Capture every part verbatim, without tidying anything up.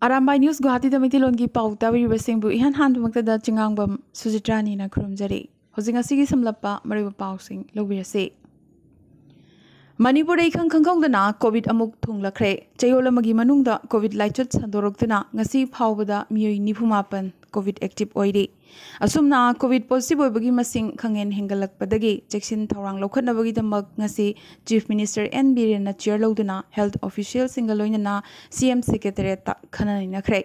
Arambai news ꯒꯨꯋꯥꯍꯥꯇꯤꯗ ꯃꯩꯇꯩꯂꯣꯟꯒꯤ ꯄꯥꯎ ꯇꯥꯕꯤꯔꯤꯕꯁꯤꯡꯕꯨ ꯏꯍꯥꯟ ꯍꯥꯟꯕꯃꯛꯇꯗ ꯆꯤꯉꯥꯡꯕꯝ ꯁꯨꯖꯤꯇ꯭ꯔꯥꯅꯤꯅ ꯈꯨꯔꯨꯝꯖꯔꯤ꯫ ꯍꯧꯖꯤꯛ ꯉꯁꯤꯒꯤ ꯁꯝꯂꯞꯄ ꯃꯔꯨꯑꯣꯏꯕ ꯄꯥꯎꯁꯤꯡ ꯂꯧꯕꯤꯔꯁꯤ꯫ ꯃꯅꯤꯄꯨꯔꯗ ꯏꯈꯪ ꯈꯪꯍꯧꯗꯅ ꯀꯣꯚꯤꯗ ꯑꯃꯨꯛ ꯊꯨꯡꯂꯈ꯭ꯔꯦ꯫ ꯆꯌꯣꯜ ꯑꯃꯒꯤ ꯃꯅꯨꯡꯗ ꯀꯣꯚꯤꯗ ꯂꯥꯏꯆꯠ ꯁꯟꯗꯣꯔꯛꯇꯨꯅ ꯉꯁꯤ ꯐꯥꯎꯕꯗ ꯃꯤꯑꯣꯏ ꯅꯤꯐꯨ ꯃꯥꯄꯟ ꯀꯣꯚꯤꯗ ꯑꯦꯛꯇꯤꯚ ꯑꯣꯏꯔꯤ꯫ ꯑꯁꯨꯝꯅ ꯀꯣꯚꯤꯗ ꯄꯣꯖꯤꯇꯤꯚ ꯑꯣꯏꯕꯒꯤ ꯃꯁꯤꯡ ꯈꯪꯍꯦꯟ ꯍꯦꯟꯒꯠꯂꯛꯄꯗꯒꯤ ꯆꯦꯛꯁꯤꯟ ꯊꯧꯔꯥꯡ ꯂꯧꯈꯠꯅꯕꯒꯤꯗꯃꯛ ꯉꯁꯤ ꯆꯤꯐ ꯃꯤꯅꯤꯁꯇꯔ ꯑꯦꯟ ꯕꯤꯔꯦꯟꯅ ꯆꯤꯌꯔ ꯂꯧꯗꯨꯅ ꯍꯦꯜꯊ ꯑꯣꯐꯤꯁꯤꯌꯦꯜꯁꯤꯡꯒ ꯂꯣꯏꯅꯅ ꯁꯤ ꯑꯦꯝ ꯁꯦꯀ꯭ꯔꯦꯇꯔꯤꯌꯦꯠꯇ ꯈꯟꯅ ꯅꯩꯅꯈ꯭ꯔꯦ꯫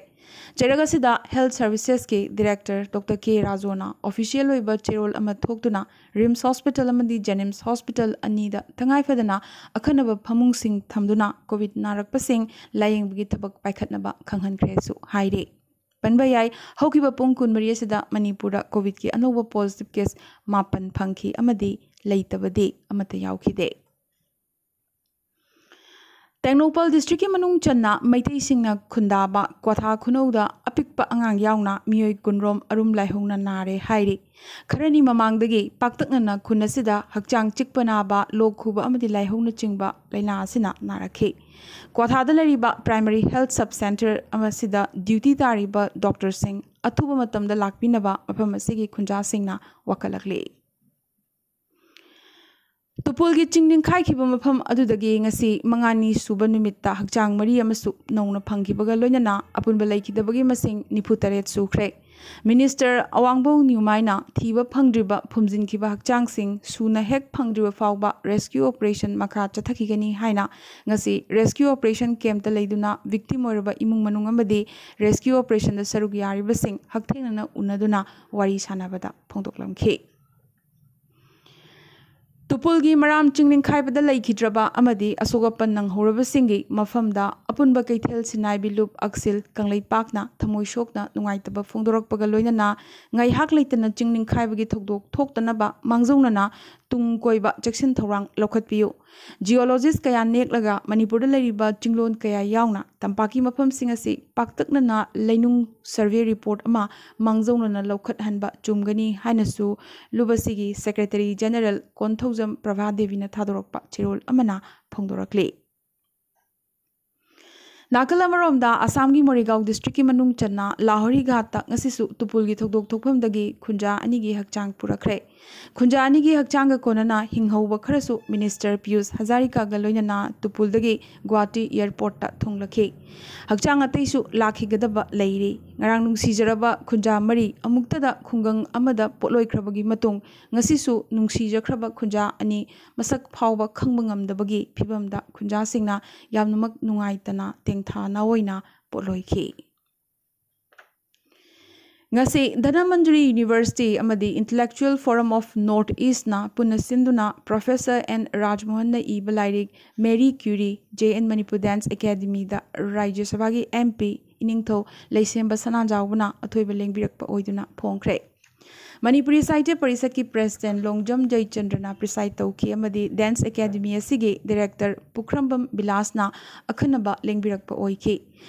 ꯆꯩꯔꯛ ꯑꯁꯤꯗ ꯍꯦꯜꯊ ꯁꯔꯚꯤꯁꯦꯁꯀꯤ ꯗꯤꯔꯦꯛꯇꯔ ꯗꯣꯛꯇꯔ ꯀꯦ ꯔꯥꯖꯨꯅ ꯑꯣꯐꯤꯁꯤꯌꯦꯜ ꯑꯣꯏꯕ ꯆꯦꯔꯣꯜ ꯑꯃ ꯊꯣꯛꯇꯨꯅ ꯔꯤꯝꯁ ꯍꯣꯁꯄꯤꯇꯥꯜ ꯑꯃꯗꯤ ꯖꯦꯅꯤꯝꯁ ꯍꯣꯁꯄꯤꯇꯥꯜ ꯑꯅꯤꯗ ꯇꯉꯥꯏꯐꯗꯅ ꯑꯈꯟꯅꯕ ꯐꯃꯨꯡꯁꯤꯡ ꯊꯝꯗꯨꯅ ꯀꯣꯚꯤꯗ ꯅꯥꯔꯛꯄꯁꯤꯡ ꯂꯥꯌꯦꯡꯕꯒꯤ ꯊꯕꯛ ꯄꯥꯏꯈꯠꯅꯕ ꯈꯪꯍꯟꯈ꯭ꯔꯦꯁꯨ ꯍꯥꯏꯔꯤ꯫ ꯄꯟꯕ ꯌꯥꯏ, ꯍꯧꯈꯤꯕ ꯄꯨꯡ ꯀꯨꯟꯃꯔꯤ ꯑꯁꯤꯗ ꯃꯅꯤꯄꯨꯔꯗ ꯀꯣꯚꯤꯗꯀꯤ ꯑꯅꯧꯕ ꯄꯣꯖꯤꯇꯤꯚ ꯀꯦꯁ ꯃꯥꯄꯟ ꯐꯪꯈꯤ ꯑꯃꯗꯤ ꯂꯩꯇꯕꯗꯤ ꯑꯃꯠꯇ ꯌꯥꯎꯈꯤꯗꯦ꯫ ꯇꯦꯡꯅꯧꯄꯜ ꯗꯤꯁꯇ꯭ꯔꯤꯛꯀꯤ ꯃꯅꯨꯡ ꯆꯟꯅ ꯃꯩꯇꯩꯁꯤꯡꯅ ꯈꯨꯟꯗꯥꯕ ꯀ꯭ꯋꯥꯊꯥ ꯈꯨꯅꯧꯗ ꯑꯄꯤꯛꯄ ꯑꯉꯥꯡ ꯌꯥꯎꯅ ꯃꯤꯑꯣꯏ ꯀꯨꯟꯔꯣꯝ ꯑꯔꯨꯝ ꯂꯥꯏꯍꯧꯅ ꯅꯥꯔꯦ ꯍꯥꯏꯔꯤ꯫ ꯈꯔꯅꯤ ꯃꯃꯥꯡꯗꯒꯤ ꯄꯥꯛꯇꯛꯅꯅ ꯈꯨꯟ ꯑꯁꯤꯗ ꯍꯛꯆꯥꯡ ꯆꯤꯛꯄ ꯅꯥꯕ, ꯂꯣꯛ ꯈꯨꯕ ꯑꯃꯗꯤ ꯂꯥꯏꯍꯧꯅꯆꯤꯡꯕ ꯂꯥꯏꯅꯥ ꯑꯁꯤꯅ ꯅꯥꯔꯛꯈꯤ꯫ ꯀ꯭ꯋꯥꯊꯥꯗ ꯂꯩꯔꯤꯕ ꯄ꯭ꯔꯥꯏꯃꯔꯤ ꯍꯦꯜꯊ ꯁꯕ ꯁꯦꯟꯇꯔ ꯑꯁꯤꯗ ꯗ꯭ꯌꯨꯇꯤ ꯇꯥꯔꯤꯕ ꯗꯣꯛꯇꯔꯁꯤꯡ ꯑꯊꯨꯕ ꯃꯇꯝꯗ ꯂꯥꯛꯄꯤꯅꯕ ꯃꯐꯝ ꯑꯁꯤꯒꯤ ꯈꯨꯟꯖꯥꯁꯤꯡꯅ ꯋꯥꯀꯠꯂꯛꯂꯤ꯫ ꯇꯨꯄꯨꯜꯒꯤ ꯆꯤꯡ ꯅꯤꯡꯈꯥꯏꯈꯤꯕ ꯃꯐꯝ ꯑꯗꯨꯗꯒꯤ ꯉꯁꯤ ꯃꯉꯥꯅꯤ ꯁꯨꯕ ꯅꯨꯃꯤꯠꯇ ꯍꯛꯆꯥꯡ ꯃꯔꯤ ꯑꯃꯁꯨ ꯅꯧꯅ ꯐꯪꯈꯤꯕꯒ ꯂꯣꯏꯅꯅ ꯑꯄꯨꯟꯕ ꯂꯩꯈꯤꯗꯕꯒꯤ ꯃꯁꯤꯡ ꯅꯤꯐꯨ ꯇꯔꯦꯠ ꯁꯨꯈ꯭ꯔꯦ꯫ ꯃꯤꯅꯤꯁꯇꯔ ꯑꯋꯥꯡꯕꯧ ꯅ꯭ꯌꯨꯃꯥꯏꯅ ꯊꯤꯕ ꯐꯪꯗ꯭ꯔꯤꯕ ꯐꯨꯝꯖꯤꯟꯈꯤꯕ ꯍꯛꯆꯥꯡꯁꯤꯡ ꯁꯨꯅ ꯍꯦꯛ ꯐꯪꯗ꯭ꯔꯤꯕ ꯐꯥꯎꯕ ꯔꯦꯁꯀ꯭ꯌꯨ ꯑꯣꯄꯔꯦꯁꯟ ꯃꯈꯥ ꯆꯠꯊꯈꯤꯒꯅꯤ ꯍꯥꯏꯅ ꯉꯁꯤ ꯔꯦꯁꯀ꯭ꯌꯨ ꯑꯣꯄꯔꯦꯁꯟ ꯀꯦꯝꯞꯇ ꯂꯩꯗꯨꯅ ꯚꯤꯛꯇꯤꯝ ꯑꯣꯏꯔꯕ ꯏꯃꯨꯡ ꯃꯅꯨꯡ ꯑꯃꯗꯤ ꯔꯦꯁꯀ꯭ꯌꯨ ꯑꯣꯄꯔꯦꯁꯟꯗ ꯁꯔꯨꯛ ꯌꯥꯔꯤꯕꯁꯤꯡ ꯍꯛꯊꯦꯡꯅꯅ ꯎꯅꯗꯨꯅ ꯋꯥꯔꯤ ꯁꯥꯟꯅꯕꯗ ꯐꯣꯡꯗꯣꯛꯂꯝꯈꯤ꯫ ꯇꯨꯄꯨꯜꯒꯤ ꯃꯔꯥꯝ ꯆꯤꯡ ꯅꯤꯡꯈꯥꯏꯕꯗ ꯂꯩꯈꯤꯗ꯭ꯔꯕ ꯑꯃꯗꯤ ꯑꯁꯣꯛ ꯑꯄꯟ ꯅꯪꯍꯧꯔꯕꯁꯤꯡꯒꯤ ꯃꯐꯝꯗ ꯑꯄꯨꯟꯕ ꯀꯩꯊꯦꯜ ꯁꯤꯟꯅꯥꯏꯕꯤ ꯂꯨꯞ ꯑꯛꯁꯤꯜ ꯀꯪꯂꯩꯄꯥꯛꯅ ꯊꯃꯣꯏ ꯁꯣꯛꯅ ꯅꯨꯡꯉꯥꯏꯇꯕ ꯐꯣꯡꯗꯣꯔꯛꯄꯒ ꯂꯣꯏꯅꯅ ꯉꯥꯏꯍꯥꯛ ꯂꯩꯇꯅ ꯆꯤꯡ ꯅꯤꯡꯈꯥꯏꯕꯒꯤ ꯊꯧꯗꯣꯛ ꯊꯣꯛꯇꯅꯕ ꯃꯥꯡꯖꯧꯅꯅ ꯇꯨꯡ ꯀꯣꯏꯕ ꯆꯦꯛꯁꯤꯟ ꯊꯧꯔꯥꯡ ꯂꯧꯈꯠꯄꯤꯌꯨ꯫ ꯖꯤꯑꯣꯂꯣꯖꯤꯁ ꯀꯌꯥ ꯅꯦꯛꯂꯒ ꯃꯅꯤꯄꯨꯔꯗ ꯂꯩꯔꯤꯕ ꯆꯤꯡꯂꯣꯟ ꯀꯌꯥ ꯌꯥꯎꯅ ꯇꯝꯄꯥꯛꯀꯤ ꯃꯐꯝꯁꯤꯡ ꯑꯁꯤ ꯄꯥꯛꯇꯛꯅꯅ ꯂꯩꯅꯨꯡ ꯁꯔꯚꯦ ꯔꯤꯄꯣꯔꯠ ꯑꯃ ꯃꯥꯡꯖꯧꯅꯅ ꯂꯧꯈꯠꯍꯟꯕ ꯆꯨꯝꯒꯅꯤ ꯍꯥꯏꯅꯁꯨ ꯂꯨꯞ ꯑꯁꯤꯒꯤ ꯁꯦꯀ꯭ꯔꯦꯇꯔꯤ ꯖꯦꯅꯔꯦꯜ ꯀꯣꯟꯊꯧꯖꯝ ꯄ꯭ꯔꯚꯥ ꯗꯦꯕꯤꯅ ꯊꯥꯗꯣꯔꯛꯄ ꯆꯦꯔꯣꯜ ꯑꯃꯅ ꯐꯣꯡꯗꯣꯔꯛꯂꯤ꯫ ꯅꯥꯀꯜ ꯑꯃꯔꯣꯝꯗ, ꯑꯁꯥꯝꯒꯤ ꯃꯣꯔꯤꯒꯥꯎ ꯗꯤꯁꯇ꯭ꯔꯤꯛꯀꯤ ꯃꯅꯨꯡ ꯆꯟꯅ ꯂꯥꯍꯣꯔꯤ ꯘꯥꯠꯇ ꯉꯁꯤꯁꯨ ꯇꯨꯄꯨꯜꯒꯤ ꯊꯧꯗꯣꯛ ꯊꯣꯛꯐꯝꯗꯒꯤ ꯈꯨꯟꯖꯥ ꯑꯅꯤꯒꯤ ꯍꯛꯆꯥꯡ ꯄꯨꯔꯛꯈ꯭ꯔꯦ꯫ ꯈꯨꯟꯖꯥ ꯑꯅꯤꯒꯤ ꯍꯛꯆꯥꯡꯒ ꯀꯣꯟꯅꯅ ꯍꯤꯡꯍꯧꯕ ꯈꯔꯁꯨ ꯃꯤꯅꯤꯁꯇꯔ ꯄꯤꯌꯨꯁ ꯍꯖꯥꯔꯤꯀꯥꯒ ꯂꯣꯏꯅꯅ ꯇꯨꯄꯨꯜꯗꯒꯤ ꯒꯨꯋꯥꯍꯥꯇꯤ ꯑꯦꯌꯔꯄꯣꯔꯠꯇ ꯊꯨꯡꯂꯛꯈꯤ꯫ ꯍꯛꯆꯥꯡ ꯑꯇꯩꯁꯨ ꯂꯥꯛꯈꯤꯒꯗꯕ ꯂꯩꯔꯤ꯫ ꯉꯔꯥꯡ ꯅꯨꯡꯁꯤꯖꯔꯕ ꯈꯨꯟꯖꯥ ꯃꯔꯤ ꯑꯃꯨꯛꯇꯗ ꯈꯨꯡꯒꯪ ꯑꯃꯗ ꯄꯣꯠꯂꯣꯏꯈ꯭ꯔꯕꯒꯤ ꯃꯇꯨꯡ, ꯉꯁꯤꯁꯨ ꯅꯨꯡꯁꯤꯖꯈ꯭ꯔꯕ ꯈꯨꯟꯖꯥ ꯑꯅꯤ ꯃꯁꯛ ꯐꯥꯎꯕ ꯈꯪꯕ ꯉꯝꯗꯕꯒꯤ ꯐꯤꯕꯝꯗ ꯈꯨꯟꯖꯥꯁꯤꯡꯅ ꯌꯥꯝꯅꯃꯛ ꯅꯨꯡꯉꯥꯏꯇꯅ ꯇꯦꯡꯊꯥ ꯅꯥꯑꯣꯏꯅ ꯄꯣꯠꯂꯣꯏꯈꯤ꯫ ꯉꯁꯤ ꯙꯅꯃꯟꯖꯨꯔꯤ ꯌꯨꯅꯤꯚꯔꯁꯤꯇꯤ ꯑꯃꯗꯤ Intellectual Forum of North Eastꯅ ꯄꯨꯟꯅ ꯁꯤꯟꯗꯨꯅ ꯄ꯭ꯔꯣꯐꯦꯁꯔ ꯑꯦꯟ ꯔꯥꯖꯃꯣꯍꯟꯅ ꯏꯕ ꯂꯥꯏꯔꯤꯛ Mary Curie, J N Manipur dance ꯑꯦꯀꯥꯗꯃꯤꯗ ꯔꯥꯖ꯭ꯌ ꯁꯚꯥꯒꯤ ꯑꯦꯝ ꯄꯤ ꯏꯅꯤꯡꯊꯧ ꯂꯩꯁꯦꯝꯕ ꯁꯅꯥꯖꯥꯎꯕꯅ ꯑꯊꯣꯏꯕ ꯂꯦꯡꯕꯤꯔꯛꯄ ꯑꯣꯏꯗꯨꯅ ꯐꯣꯡꯈ꯭ꯔꯦ꯫ ꯃꯅꯤꯄꯨꯔꯤ ꯁꯥꯍꯤꯇ꯭ꯌ ꯄꯔꯤꯁꯠꯀꯤ ꯄ꯭ꯔꯦꯁꯤꯗꯦꯟ ꯂꯣꯡꯖꯝ ꯖꯩꯆꯟꯗ꯭ꯔꯅ ꯄ꯭ꯔꯤꯁꯥꯏꯗ ꯇꯧꯈꯤ ꯑꯃꯗꯤ ꯗꯥꯟꯁ ꯑꯦꯀꯥꯗꯃꯤ ꯑꯁꯤꯒꯤ ꯗꯥꯏꯔꯦꯛꯇꯔ ꯄꯨꯈ꯭ꯔꯝꯕꯝ ꯕꯤꯂꯥꯁꯅ ꯑꯈꯟꯅꯕ ꯂꯦꯡꯕꯤꯔꯛꯄ ꯑꯣꯏꯈꯤ꯫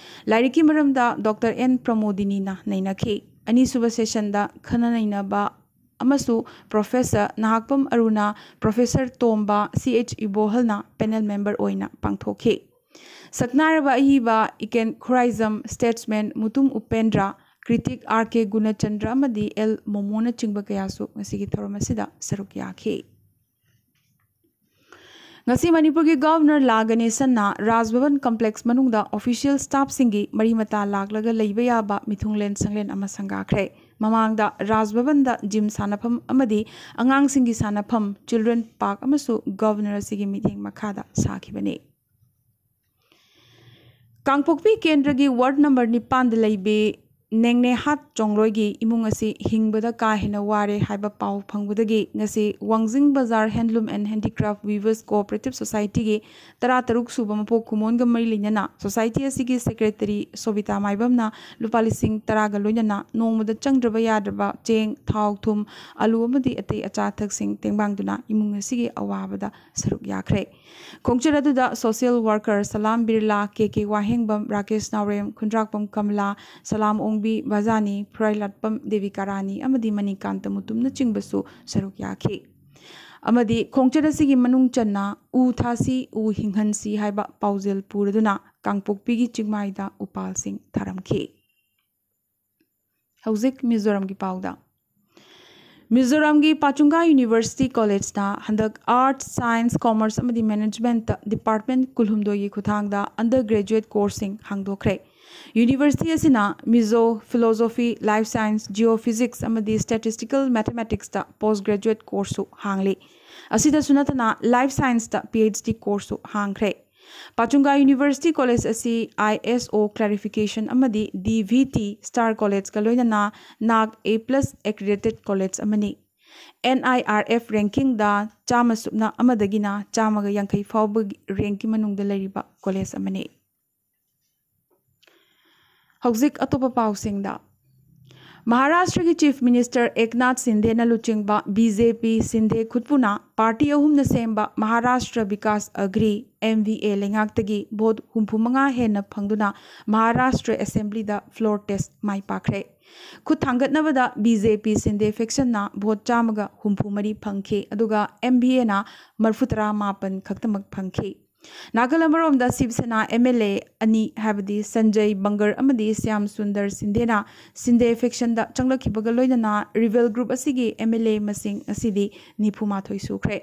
ꯂꯥꯏꯔꯤꯛꯀꯤ ꯃꯔꯝꯗ ꯗꯣꯛꯇꯔ ꯑꯦꯟ ꯄ꯭ꯔꯃꯣꯗꯤꯅꯤꯅ ꯅꯩꯅꯈꯤ꯫ ꯑꯅꯤꯁꯨꯕ ꯁꯦꯁꯟꯗ ꯈꯟꯅ ꯅꯩꯅꯕ ꯑꯃꯁꯨ ꯄ꯭ꯔꯣꯐꯦꯁꯔ ꯅꯍꯥꯛꯄꯝ ꯑꯔꯨꯅ ꯄ꯭ꯔꯣꯐꯦꯁꯔ ꯇꯣꯝꯕ ꯁꯤ ꯑꯩꯆ ꯏꯕꯣꯍꯜꯅ ꯄꯦꯅꯦꯜ ꯃꯦꯝꯕꯔ ꯑꯣꯏꯅ ꯄꯥꯡꯊꯣꯛꯈꯤ꯫ ꯁꯛꯅꯥꯏꯔꯕ ꯑꯏꯕ ꯏꯀꯦꯟ ꯈꯨꯔꯥꯏꯖꯝ, ꯁ꯭ꯇꯦꯠꯁꯃꯦꯟ ꯃꯨꯇꯨꯝ ꯎꯄꯦꯟꯗ꯭ꯔ, ꯀ꯭ꯔꯤꯇꯤꯛ ꯑꯥꯔ ꯀꯦ ꯒꯨꯅꯆꯟꯗ꯭ꯔ ꯑꯃꯗꯤ ꯑꯦꯜ ꯃꯣꯃꯣꯅꯆꯤꯡꯕ ꯀꯌꯥꯁꯨ ꯉꯁꯤꯒꯤ ꯊꯧꯔꯝ ꯑꯁꯤꯗ ꯁꯔꯨꯛ ꯌꯥꯈꯤ꯫ ꯉꯁꯤ ꯃꯅꯤꯄꯨꯔꯒꯤ ꯒꯚꯔꯅꯔ ꯂꯥ ꯒꯅꯦꯁꯟꯅ ꯔꯥꯖ ꯚꯕꯟ ꯀꯝꯄ꯭ꯂꯦꯛꯁ ꯃꯅꯨꯡꯗ ꯑꯣꯐꯤꯁꯤꯌꯦꯜ ꯁ꯭ꯇꯥꯐꯁꯤꯡꯒꯤ ꯃꯔꯤ ꯃꯇꯥ ꯂꯥꯛꯂꯒ ꯂꯩꯕ ꯌꯥꯕ ꯃꯤꯊꯨꯡꯂꯦꯟ ꯁꯪꯂꯦꯟ ꯑꯃ ꯁꯪꯒꯥꯈ꯭ꯔꯦ꯫ ꯃꯃꯥꯡꯗ ꯔꯥꯖ ꯚꯕꯟꯗ ꯖꯤꯝ ꯁꯥꯟꯅꯐꯝ ꯑꯃꯗꯤ ꯑꯉꯥꯡꯁꯤꯡꯒꯤ ꯁꯥꯟꯅꯐꯝ, ꯆꯤꯜꯗ꯭ꯔꯦꯟ ꯄꯥꯔꯛ ꯑꯃꯁꯨ ꯒꯚꯔꯅꯔ ꯑꯁꯤꯒꯤ ꯃꯤꯠꯌꯦꯡ ꯃꯈꯥꯗ ꯁꯥꯈꯤꯕꯅꯤ꯫ ꯀꯥꯡꯄꯣꯛꯄꯤ ꯀꯦꯟꯗ꯭ꯔꯒꯤ ꯋꯥꯔꯗ ꯅꯝꯕꯔ ꯅꯤꯄꯥꯟꯗ ꯂꯩꯕꯤ ꯅꯦꯡꯅꯦꯍꯥꯠ ꯆꯣꯡꯂꯣꯏꯒꯤ ꯏꯃꯨꯡ ꯑꯁꯤ ꯍꯤꯡꯕꯗ ꯀꯥ ꯍꯦꯟꯅ ꯋꯥꯔꯦ ꯍꯥꯏꯕ ꯄꯥꯎ ꯐꯪꯕꯗꯒꯤ ꯉꯁꯤ ꯋꯥꯡꯖꯤꯡ ꯕꯖꯥꯔ ꯍꯦꯟꯂꯨꯝ ꯑꯦꯟ ꯍꯦꯟꯗꯤꯀ꯭ꯔꯥꯐ ꯋꯤꯚꯔꯁ ꯀꯣꯑꯣꯄꯔꯦꯇꯤꯚ ꯁꯣꯁꯥꯏꯇꯤꯒꯤ ꯇꯔꯥꯇꯔꯨꯛ ꯁꯨꯕ ꯃꯄꯣꯛ ꯀꯨꯝꯑꯣꯟꯒ ꯃꯔꯤ ꯂꯩꯅꯅ ꯁꯣꯁꯥꯏꯇꯤ ꯑꯁꯤꯒꯤ ꯁꯦꯀ꯭ꯔꯦꯇꯔꯤ ꯁꯣꯕꯤꯇꯥ ꯃꯥꯏꯕꯝꯅ ꯂꯨꯄꯥ ꯂꯤꯁꯤꯡ ꯇꯔꯥꯒ ꯂꯣꯏꯅꯅ ꯅꯣꯡꯃꯗ ꯆꯪꯗ꯭ꯔꯕ ꯌꯥꯗ꯭ꯔꯕ ꯆꯦꯡ, ꯊꯥꯎ, ꯊꯨꯝ, ꯑꯂꯨ ꯑꯃꯗꯤ ꯑꯇꯩ ꯑꯆꯥ ꯑꯊꯛꯁꯤꯡ ꯇꯦꯡꯕꯥꯡꯗꯨꯅ ꯏꯃꯨꯡ ꯑꯁꯤꯒꯤ ꯑꯋꯥꯕꯗ ꯁꯔꯨꯛ ꯌꯥꯈ꯭ꯔꯦ꯫ ꯈꯣꯡꯆꯠ ꯑꯗꯨꯗ ꯁꯣꯁꯤꯌꯦꯜ ꯋꯥꯔꯀꯔ ꯁꯂꯥꯝ ꯕꯤꯔꯂꯥ, ꯀꯦ ꯀꯦ ꯋꯥꯍꯦꯡꯕꯝ, ꯔꯥꯀꯦꯁ ꯅꯥꯎꯔꯦꯝ, ꯈꯨꯟꯗ꯭ꯔꯥꯛꯄꯝ ꯀꯃꯂꯥ, ꯁꯂꯥꯝ ꯑꯣꯡꯕꯤ ꯕꯖꯥꯅꯤ, ꯐꯨꯔꯥꯏꯂꯥꯠꯄꯝ ꯗꯦꯕꯤꯀꯥ ꯔꯥꯅꯤ ꯑꯃꯗꯤ ꯃꯅꯤꯀꯥꯟꯇ ꯃꯨꯇꯨꯝꯅꯆꯤꯡꯕꯁꯨ ꯁꯔꯨꯛ ꯌꯥꯈꯤ꯫ ꯑꯃꯗꯤ ꯈꯣꯡꯆꯠ ꯑꯁꯤꯒꯤ ꯃꯅꯨꯡ ꯆꯟꯅ "ꯎ ꯊꯥꯁꯤ, ꯎ ꯍꯤꯡꯍꯟꯁꯤ" ꯍꯥꯏꯕ ꯄꯥꯎꯖꯦꯜ ꯄꯨꯔꯗꯨꯅ ꯀꯥꯡꯄꯣꯛꯄꯤꯒꯤ ꯆꯤꯡꯃꯥꯏꯗ ꯎꯄꯥꯜꯁꯤꯡ ꯊꯥꯔꯝꯈꯤ꯫ ꯍꯧꯖꯤꯛ ꯃꯤꯖꯣꯔꯥꯝꯒꯤ ꯄꯥꯎꯗ꯫ ꯃꯤꯖꯣꯔꯥꯝꯒꯤ ꯄꯥꯆꯨꯡꯒꯥ ꯌꯨꯅꯤꯚꯔꯁꯤꯇꯤ ꯀꯣꯂꯦꯖꯅ ꯍꯟꯗꯛ ꯑꯥꯔꯠꯁ, ꯁꯥꯏꯟꯁ, ꯀꯣꯃꯔꯁ ꯑꯃꯗꯤ ꯃꯦꯅꯦꯖꯃꯦꯟꯠꯇ ꯗꯤꯄꯥꯔꯠꯃꯦꯟꯠ ꯀꯨꯟꯍꯨꯝꯗꯣꯏꯒꯤ ꯈꯨꯠꯊꯥꯡꯗ ꯑꯟꯗꯔ ꯒ꯭ꯔꯦꯖꯨꯑꯦꯠ ꯀꯣꯔꯁꯁꯤꯡ ꯍꯥꯡꯗꯣꯛꯈ꯭ꯔꯦ꯫ ꯌꯨꯅꯤꯚꯔꯁꯤꯇꯤ ꯑꯁꯤꯅ Mizo philosophy, life science, geophysics ꯑꯃꯗꯤ ꯁ꯭ꯇꯦꯇꯤꯁꯇꯤꯀꯦꯜ ꯃꯦꯊꯃꯦꯇꯤꯛꯁꯇ ꯄꯣꯁꯠ ꯒ꯭ꯔꯦꯖꯨꯑꯦꯠ ꯀꯣꯔꯁꯁꯨ ꯍꯥꯡꯂꯤ꯫ ꯑꯁꯤꯗꯁꯨ ꯅꯠꯇꯅ ꯂꯥꯏꯐ ꯁꯥꯏꯟꯁꯇ ꯄꯤ ꯑꯩꯆ ꯗꯤ ꯀꯣꯔꯁꯁꯨ ꯍꯥꯡꯈ꯭ꯔꯦ꯫ ꯄꯥꯆꯨꯡꯒꯥ ꯌꯨꯅꯤꯚꯔꯁꯤꯇꯤ ꯀꯣꯂꯦꯖ ꯑꯁꯤ ꯑꯥꯏ ꯑꯦꯁ ꯑꯣ ꯀ꯭ꯂꯦꯔꯤꯐꯤꯀꯦꯁꯟ ꯑꯃꯗꯤ ꯗꯤ ꯚꯤ ꯇꯤ ꯁ꯭ꯇꯥꯔ ꯀꯣꯂꯦꯖꯀ ꯂꯣꯏꯅꯅ ꯅꯥꯛ ꯑꯦ ꯄ꯭ꯂꯁ ꯑꯦꯀ꯭ꯔꯤꯗꯦꯇꯦꯗ ꯀꯣꯂꯦꯖ ꯑꯃꯅꯤ꯫ ꯑꯦꯟ ꯑꯥꯏ ꯑꯥꯔ ꯑꯦꯐ ꯔꯦꯡꯀꯤꯡꯗ ꯆꯥꯝꯃ ꯁꯨꯞꯅ ꯑꯃꯗꯒꯤꯅ ꯆꯥꯝꯃꯒ ꯌꯥꯡꯈꯩ ꯐꯥꯎꯕꯒꯤ ꯔꯦꯡꯀꯤ ꯃꯅꯨꯡꯗ ꯂꯩꯔꯤꯕ ꯀꯣꯂꯦꯖ ꯑꯃꯅꯤ꯫ ꯍꯧꯖꯤꯛ ꯑꯇꯣꯞꯄ ꯄꯥꯎꯁꯤꯡꯗ꯫ ꯃꯍꯥꯔꯥꯁꯇ꯭ꯔꯒꯤ ꯆꯤꯐ ꯃꯤꯅꯤꯁꯇꯔ ꯑꯦꯛꯅꯥꯊ ꯁꯤꯟꯗꯦꯅ ꯂꯨꯆꯤꯡꯕ ꯕꯤ ꯖꯦ ꯄꯤ ꯁꯤꯟꯗꯦ ꯈꯨꯠꯄꯨꯅ ꯄꯥꯔꯇꯤ ꯑꯍꯨꯝꯅ ꯁꯦꯝꯕ ꯃꯍꯥꯔꯥꯁꯇ꯭ꯔ ꯕꯤꯀꯥꯁ ꯑꯒ꯭ꯔꯤ, ꯑꯦꯝ ꯚꯤ ꯑꯦ, ꯂꯩꯉꯥꯛꯇꯒꯤ ꯚꯣꯠ ꯍꯨꯝꯐꯨ ꯃꯉꯥ ꯍꯦꯟꯅ ꯐꯪꯗꯨꯅ ꯃꯍꯥꯔꯥꯁꯇ꯭ꯔ ꯑꯦꯁꯦꯝꯕ꯭ꯂꯤꯗ ꯐ꯭ꯂꯣꯔ ꯇꯦꯁ ꯃꯥꯏ ꯄꯥꯛꯈ꯭ꯔꯦ꯫ ꯈꯨꯠ ꯊꯥꯡꯒꯠꯅꯕꯗ ꯕꯤ ꯖꯦ ꯄꯤ ꯁꯤꯟꯗꯦ ꯐꯦꯛꯁꯟꯅ ꯚꯣꯠ ꯆꯥꯝꯃꯒ ꯍꯨꯝꯐꯨ ꯃꯔꯤ ꯐꯪꯈꯤ, ꯑꯗꯨꯒ ꯑꯦꯝ ꯚꯤ ꯑꯦꯅ ꯃꯔꯤꯐꯨ ꯇꯔꯥ ꯃꯥꯄꯟ ꯈꯛꯇꯃꯛ ꯐꯪꯈꯤ꯫ ꯅꯥꯀꯜ ꯑꯃꯔꯣꯝꯗ ꯁꯤꯕ ꯁꯦꯅꯥ ꯑꯦꯝ ꯑꯦꯜ ꯑꯦ ꯑꯅꯤ, ꯍꯥꯏꯕꯗꯤ ꯁꯟꯖꯌ ꯕꯪꯒꯔ ꯑꯃꯗꯤ ꯁ꯭ꯌꯥꯝ ꯁꯨꯟꯗꯔ ꯁꯤꯟꯗꯦꯅ ꯁꯤꯟꯗꯦ ꯐꯦꯛꯁꯟꯗ ꯆꯪꯂꯛꯈꯤꯕꯒ ꯂꯣꯏꯅꯅ ꯔꯤꯕꯦꯜ ꯒ꯭ꯔꯨꯞ ꯑꯁꯤꯒꯤ ꯑꯦꯝ ꯑꯦꯜ ꯑꯦ ꯃꯁꯤꯡ ꯉꯁꯤꯗꯤ ꯅꯤꯐꯨ ꯃꯥꯊꯣꯏ ꯁꯨꯈ꯭ꯔꯦ꯫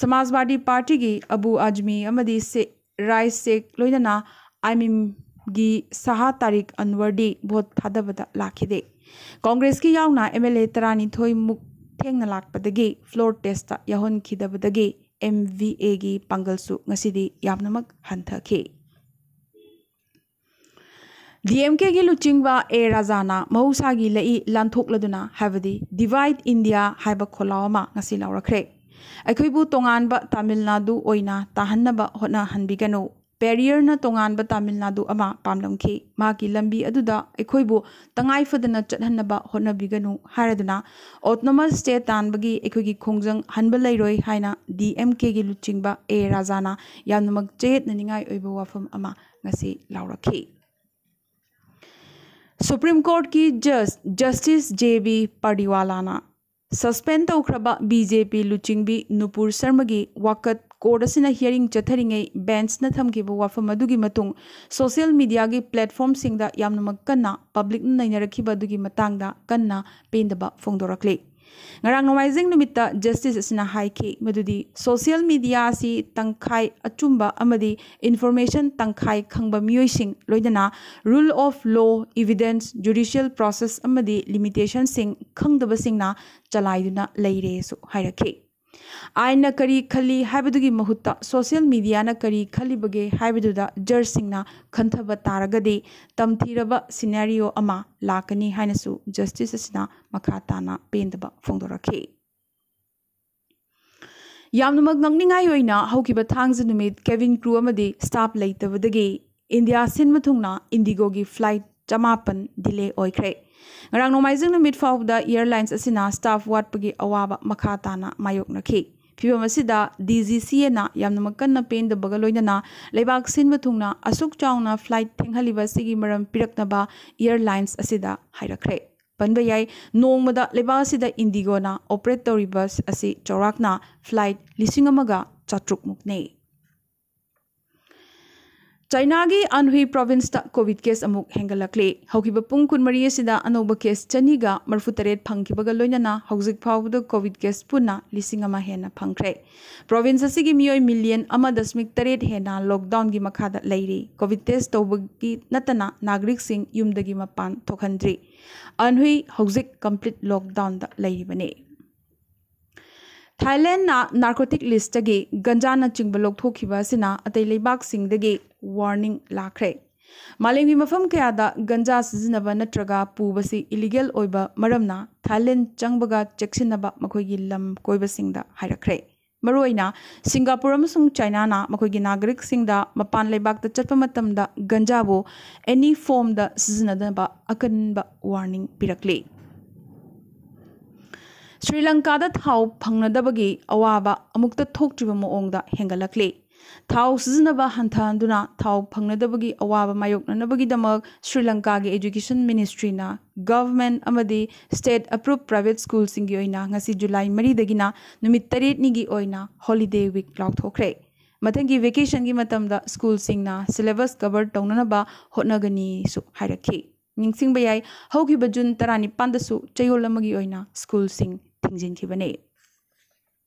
ꯁꯃꯥꯖꯋꯥꯗꯤ ꯄꯥꯔꯇꯤꯒꯤ ꯑꯕꯨ ꯑꯖꯃꯤ ꯑꯃꯗꯤ ꯁꯦ-, ꯔꯥꯏ ꯁꯦꯈ ꯂꯣꯏꯅꯅ ꯑꯥꯏ ꯑꯦꯝ ꯑꯥꯏ ꯑꯦꯝꯒꯤ ꯁꯍꯥ ꯇꯥꯔꯤꯛ ꯑꯟꯋꯔꯗꯤ ꯚꯣꯠ ꯊꯥꯗꯕꯗ ꯂꯥꯛꯈꯤꯗꯦ꯫ ꯀꯣꯡꯒ꯭ꯔꯦꯁꯀꯤ ꯌꯥꯎꯅ ꯑꯦꯝ ꯑꯦꯜ ꯑꯦ ꯇꯔꯥꯅꯤꯊꯣꯏ ꯃꯨꯛ ꯊꯦꯡꯅ ꯂꯥꯛꯄꯗꯒꯤ ꯐ꯭ꯂꯣꯔ ꯇꯦꯁꯇ ꯌꯥꯎꯍꯟꯈꯤꯗꯕꯗꯒꯤ ꯑꯦꯝ ꯚꯤ ꯑꯦꯒꯤ ꯄꯥꯡꯒꯜꯁꯨ ꯉꯁꯤꯗꯤ ꯌꯥꯝꯅꯃꯛ ꯍꯟꯊꯈꯤ꯫ ꯗꯤ ꯑꯦꯝ ꯀꯦꯒꯤ ꯂꯨꯆꯤꯡꯕ ꯑꯦ ꯔꯥꯖꯥꯅ ꯃꯍꯧꯁꯥꯒꯤ ꯂꯩꯏ ꯂꯥꯟꯊꯣꯛꯂꯗꯨꯅ, ꯍꯥꯏꯕꯗꯤ ꯗꯤꯚꯥꯏꯗ ꯏꯟꯗꯤꯌꯥ ꯍꯥꯏꯕ ꯈꯣꯜꯂꯥꯎ ꯑꯃ ꯉꯁꯤ ꯂꯥꯎꯔꯛꯈ꯭ꯔꯦ꯫ "ꯑꯩꯈꯣꯏꯕꯨ ꯇꯣꯉꯥꯟꯕ ꯇꯥꯃꯤꯜ ꯅꯥꯗꯨ ꯑꯣꯏꯅ ꯇꯥꯍꯟꯅꯕ ꯍꯣꯠꯅꯍꯟꯕꯤꯒꯅꯨ꯫ ꯄꯦꯔꯤꯌꯔꯅ ꯇꯣꯉꯥꯟꯕ ꯇꯥꯃꯤꯜ ꯅꯥꯗꯨ ꯑꯃ ꯄꯥꯝꯂꯝꯈꯤ꯫ ꯃꯍꯥꯛꯀꯤ ꯂꯝꯕꯤ ꯑꯗꯨꯗ ꯑꯩꯈꯣꯏꯕꯨ ꯇꯉꯥꯏ ꯐꯗꯅ ꯆꯠꯍꯟꯅꯕ ꯍꯣꯠꯅꯕꯤꯒꯅꯨ" ꯍꯥꯏꯔꯗꯨꯅ ꯑꯣꯇꯣꯅꯣꯃꯁ ꯁ꯭ꯇꯦꯠ ꯇꯥꯟꯕꯒꯤ ꯑꯩꯈꯣꯏꯒꯤ ꯈꯣꯡꯖꯪ ꯍꯟꯕ ꯂꯩꯔꯣꯏ ꯍꯥꯏꯅ ꯗꯤ ꯑꯦꯝ ꯀꯦꯒꯤ ꯂꯨꯆꯤꯡꯕ ꯑꯦ ꯔꯥꯖꯥꯅ ꯌꯥꯝꯅꯃꯛ ꯆꯌꯦꯠꯅꯅꯤꯡꯉꯥꯏ ꯑꯣꯏꯕ ꯋꯥꯐꯝ ꯑꯃ ꯉꯁꯤ ꯂꯥꯎꯔꯛꯈꯤ꯫ ꯁꯨꯄ꯭ꯔꯤꯝ ꯀꯣꯔꯠꯀꯤ ꯖꯖ ꯖꯁꯇꯤꯁ ꯖꯦ ꯕꯤ ꯄꯥꯔꯗꯤꯋꯥꯂꯥꯅ ꯁꯁꯄꯦꯟ ꯇꯧꯈ꯭ꯔꯕ ꯕꯤ ꯖꯦ ꯄꯤ ꯂꯨꯆꯤꯡꯕꯤ ꯅꯨꯄꯨꯔ ꯁꯔꯃꯒꯤ ꯋꯥꯀꯠ ꯀꯣꯔꯠ ꯑꯁꯤꯅ ꯍꯤꯌꯔꯤꯡ ꯆꯠꯊꯔꯤꯉꯩ ꯕꯦꯟꯁꯅ ꯊꯝꯈꯤꯕ ꯋꯥꯐꯝ ꯑꯗꯨꯒꯤ ꯃꯇꯨꯡ ꯁꯣꯁꯤꯌꯦꯜ ꯃꯤꯗꯤꯌꯥꯒꯤ ꯄ꯭ꯂꯦꯠꯐꯣꯝꯁꯤꯡꯗ ꯌꯥꯝꯅꯃꯛ ꯀꯟꯅ ꯄꯕ꯭ꯂꯤꯛꯅ ꯅꯩꯅꯔꯛꯈꯤꯕ ꯑꯗꯨꯒꯤ ꯃꯇꯥꯡꯗ ꯀꯟꯅ ꯄꯦꯟꯗꯕ ꯐꯣꯡꯗꯣꯔꯛꯂꯤ꯫ ꯉꯔꯥꯡ ꯅꯣꯡꯃꯥꯏꯖꯤꯡ ꯅꯨꯃꯤꯠꯇ ꯖꯁꯇꯤꯁ ꯑꯁꯤꯅ ꯍꯥꯏꯈꯤ ꯃꯗꯨꯗꯤ ꯁꯣꯁꯤꯌꯦꯜ ꯃꯤꯗꯤꯌꯥ ꯑꯁꯤ ꯇꯪꯈꯥꯏ ꯑꯆꯨꯝꯕ ꯑꯃꯗꯤ ꯏꯟꯐꯣꯔꯃꯦꯁꯟ ꯇꯪꯈꯥꯏ ꯈꯪꯕ ꯃꯤꯑꯣꯏꯁꯤꯡ, ꯂꯣꯏꯅꯅ rule of law, evidence, judicial process ꯑꯃꯗꯤ ꯂꯤꯃꯤꯇꯦꯁꯟꯁꯤꯡ ꯈꯪꯗꯕꯁꯤꯡꯅ ꯆꯂꯥꯏꯗꯨꯅ ꯂꯩꯔꯦꯁꯨ ꯍꯥꯏꯔꯛꯈꯤ꯫ ꯑꯥꯏꯟꯅ ꯀꯔꯤ ꯈꯜꯂꯤ ꯍꯥꯏꯕꯗꯨꯒꯤ ꯃꯍꯨꯠꯇ ꯁꯣꯁꯤꯌꯦꯜ ꯃꯤꯗꯤꯌꯥꯅ ꯀꯔꯤ ꯈꯜꯂꯤꯕꯒꯦ ꯍꯥꯏꯕꯗꯨꯗ ꯖꯖꯁꯤꯡꯅ ꯈꯟꯊꯕ ꯇꯥꯔꯒꯗꯤ ꯇꯝꯊꯤꯔꯕ ꯁꯤꯅꯦꯔꯤꯑꯣ ꯑꯃ ꯂꯥꯛꯀꯅꯤ ꯍꯥꯏꯅꯁꯨ ꯖꯁꯇꯤꯁ ꯑꯁꯤꯅ ꯃꯈꯥ ꯇꯥꯅ ꯄꯦꯟꯗꯕ ꯐꯣꯡꯗꯣꯔꯛꯈꯤ꯫ ꯌꯥꯝꯅꯃꯛ ꯉꯛꯅꯤꯡꯉꯥꯏ ꯑꯣꯏꯅ ꯍꯧꯈꯤꯕ ꯊꯥꯡꯖ ꯅꯨꯃꯤꯠ ꯀꯦꯕꯤꯟ ꯀ꯭ꯔꯨ ꯑꯃꯗꯤ ꯁ꯭ꯇꯥꯐ ꯂꯩꯇꯕꯗꯒꯤ ꯏꯟꯗꯤꯌꯥ ꯁꯤꯟꯕ ꯊꯨꯡꯅ ꯏꯟꯗꯤꯒꯣꯒꯤ ꯐ꯭ꯂꯥꯏꯠ ꯆꯃꯥꯄꯟ ꯗꯤꯂꯦ ꯑꯣꯏꯈ꯭ꯔꯦ꯫ ꯉꯔꯥꯡ ꯅꯣꯡꯃꯥꯏꯖꯤꯡ ꯅꯨꯃꯤꯠ ꯐꯥꯎꯕꯗ ꯑꯦꯌꯔꯂꯥꯏꯟꯁ ꯑꯁꯤꯅ ꯁ꯭ꯇꯥꯐ ꯋꯥꯠꯄꯒꯤ ꯑꯋꯥꯕ ꯃꯈꯥ ꯇꯥꯅ ꯃꯥꯌꯣꯛꯅꯈꯤ꯫ ꯐꯤꯚꯝ ꯑꯁꯤꯗ ꯗꯤ ꯖꯤ ꯁꯤ ꯑꯦꯅ ꯌꯥꯝꯅꯃꯛ ꯀꯟꯅ ꯄꯦꯟꯗꯕꯒ ꯂꯣꯏꯅꯅ ꯂꯩꯕꯥꯛ ꯁꯤꯟꯕ ꯊꯨꯡꯅ ꯑꯁꯨꯛ ꯆꯥꯎꯅ ꯐ꯭ꯂꯥꯏꯠ ꯊꯦꯡꯍꯜꯂꯤꯕ ꯑꯁꯤꯒꯤ ꯃꯔꯝ ꯄꯤꯔꯛꯅꯕ ꯑꯦꯌꯔꯂꯥꯏꯟꯁ ꯑꯁꯤꯗ ꯍꯥꯏꯔꯛꯈ꯭ꯔꯦ꯫ ꯄꯟꯕ ꯌꯥꯏ, ꯅꯣꯡꯃꯗ ꯂꯩꯕꯥꯛ ꯑꯁꯤꯗ ꯏꯟꯗꯤꯒꯣꯅ ꯑꯣꯄꯔꯦꯠ ꯇꯧꯔꯤꯕ ꯑꯁꯤ ꯆꯥꯎꯔꯥꯛꯅ ꯐ꯭ꯂꯥꯏꯠ ꯂꯤꯁꯤꯡ ꯑꯃꯒ ꯆꯥꯇ꯭ꯔꯨꯛꯃꯨꯛꯅꯤ꯫ ꯆꯥꯏꯅꯥꯒꯤ ꯑꯟꯍꯨꯏ ꯄ꯭ꯔꯣꯚꯤꯟꯁꯇ ꯀꯣꯚꯤꯗ ꯀꯦꯁ ꯑꯃꯨꯛ ꯍꯦꯟꯒꯠꯂꯛꯂꯤ꯫ ꯍꯧꯈꯤꯕ ꯄꯨꯡ ꯀꯨꯟꯃꯔꯤ ꯑꯁꯤꯗ ꯑꯅꯧꯕ ꯀꯦꯁ ꯆꯅꯤꯒ ꯃꯔꯤꯐꯨꯇꯔꯦꯠ ꯐꯪꯈꯤꯕꯒ ꯂꯣꯏꯅꯅ ꯍꯧꯖꯤꯛ ꯐꯥꯎꯕꯗ ꯀꯣꯚꯤꯗ ꯀꯦꯁ ꯄꯨꯟꯅ ꯂꯤꯁꯤꯡ ꯑꯃ ꯍꯦꯟꯅ ꯐꯪꯈ꯭ꯔꯦ꯫ ꯄ꯭ꯔꯣꯚꯤꯟꯁ ꯑꯁꯤꯒꯤ ꯃꯤꯑꯣꯏ ꯃꯤꯂꯤꯌꯟ ꯑꯃ ꯗꯁꯃꯤꯛ ꯇꯔꯦꯠ ꯍꯦꯟꯅ ꯂꯣꯛꯗꯥꯎꯟꯒꯤ ꯃꯈꯥꯗ ꯂꯩꯔꯤ꯫ ꯀꯣꯚꯤꯗ ꯇꯦꯁ ꯇꯧꯕꯒꯤ ꯅꯠꯇꯅ ꯅꯥꯒꯔꯤꯛꯁꯤꯡ ꯌꯨꯝꯗꯒꯤ ꯃꯄꯥꯟ ꯊꯣꯛꯍꯟꯗ꯭ꯔꯤ꯫ ꯑꯟꯍꯨꯏ ꯍꯧꯖꯤꯛ ꯀꯝꯄ꯭ꯂꯤꯠ ꯂꯣꯛꯗꯥꯎꯟꯗ ꯂꯩꯔꯤꯕꯅꯤ꯫ ꯊꯥꯏꯂꯦꯟꯗꯅ ꯅꯥꯔꯀꯣꯇꯤꯛ ꯂꯤꯁꯇꯒꯤ ꯒꯟꯖꯥꯅꯆꯤꯡꯕ ꯂꯧꯊꯣꯛꯈꯤꯕ ꯑꯁꯤꯅ ꯑꯇꯩ ꯂꯩꯕꯥꯛꯁꯤꯡꯗꯒꯤ ꯋꯥꯔꯅꯤꯡ ꯂꯥꯛꯈ꯭ꯔꯦ꯫ ꯃꯥꯂꯦꯝꯒꯤ ꯃꯐꯝ ꯀꯌꯥꯗ ꯒꯟꯖꯥ ꯁꯤꯖꯤꯟꯅꯕ ꯅꯠꯇ꯭ꯔꯒ ꯄꯨꯕꯁꯤ ꯏꯂꯤꯒꯦꯜ ꯑꯣꯏꯕ ꯃꯔꯝꯅ ꯊꯥꯏꯂꯦꯟꯗ ꯆꯪꯕꯒ ꯆꯦꯛꯁꯤꯟꯅꯕ ꯃꯈꯣꯏꯒꯤ ꯂꯝ ꯀꯣꯏꯕꯁꯤꯡꯗ ꯍꯥꯏꯔꯛꯈ꯭ꯔꯦ꯫ ꯃꯔꯨꯑꯣꯏꯅ ꯁꯤꯡꯒꯥꯄꯨꯔ ꯑꯃꯁꯨꯡ ꯆꯥꯏꯅꯥꯅ ꯃꯈꯣꯏꯒꯤ ꯅꯥꯒꯔꯤꯛꯁꯤꯡꯗ ꯃꯄꯥꯟ ꯂꯩꯕꯥꯛꯇ ꯆꯠꯄ ꯃꯇꯝꯗ ꯒꯟꯖꯥꯕꯨ ꯑꯦꯅꯤ ꯐꯣꯝꯗ ꯁꯤꯖꯤꯟꯅꯗꯅꯕ ꯑꯀꯟꯕ ꯋꯥꯔꯅꯤꯡ ꯄꯤꯔꯛꯂꯤ꯫ ꯁ꯭ꯔꯤ ꯂꯪꯀꯥꯗ ꯊꯥꯎ ꯐꯪꯅꯗꯕꯒꯤ ꯑꯋꯥꯕ ꯑꯃꯨꯛꯇ ꯊꯣꯛꯇ꯭ꯔꯤꯕ ꯃꯑꯣꯡꯗ ꯍꯦꯟꯒꯠꯂꯛꯂꯤ꯫ ꯊꯥꯎ ꯁꯤꯖꯤꯟꯅꯕ ꯍꯟꯊꯍꯟꯗꯨꯅ ꯊꯥꯎ ꯐꯪꯅꯗꯕꯒꯤ ꯑꯋꯥꯕ ꯃꯥꯌꯣꯛꯅꯅꯕꯒꯤꯗꯃꯛ ꯁ꯭ꯔꯤ ꯂꯪꯀꯥꯒꯤ Education Ministryꯅ government ꯑꯃꯗꯤ state approved private schoolꯁꯤꯡꯒꯤ ꯑꯣꯏꯅ ꯉꯁꯤ ꯖꯨꯂꯥꯏ ꯃꯔꯤꯗꯒꯤꯅ ꯅꯨꯃꯤꯠ ꯇꯔꯦꯠꯅꯤꯒꯤ ꯑꯣꯏꯅ holiday week ꯂꯥꯎꯊꯣꯛꯈ꯭ꯔꯦ꯫ ꯃꯊꯪꯒꯤ vacationꯒꯤ ꯃꯇꯝꯗ schoolꯁꯤꯡꯅ syllabus cover ꯇꯧꯅꯅꯕ ꯍꯣꯠꯅꯒꯅꯤꯁꯨ ꯍꯥꯏꯔꯛꯈꯤ꯫ ꯅꯤꯡꯁꯤꯡꯕ ꯌꯥꯏ, ꯍꯧꯈꯤꯕ ꯖꯨꯟ ꯇꯔꯥꯅꯤꯄꯥꯟꯗꯁꯨ ꯆꯌꯣꯜ ꯑꯃꯒꯤ ꯑꯣꯏꯅ schoolꯁꯤꯡ ꯊꯤꯡꯖꯤꯟꯈꯤꯕꯅꯤ꯫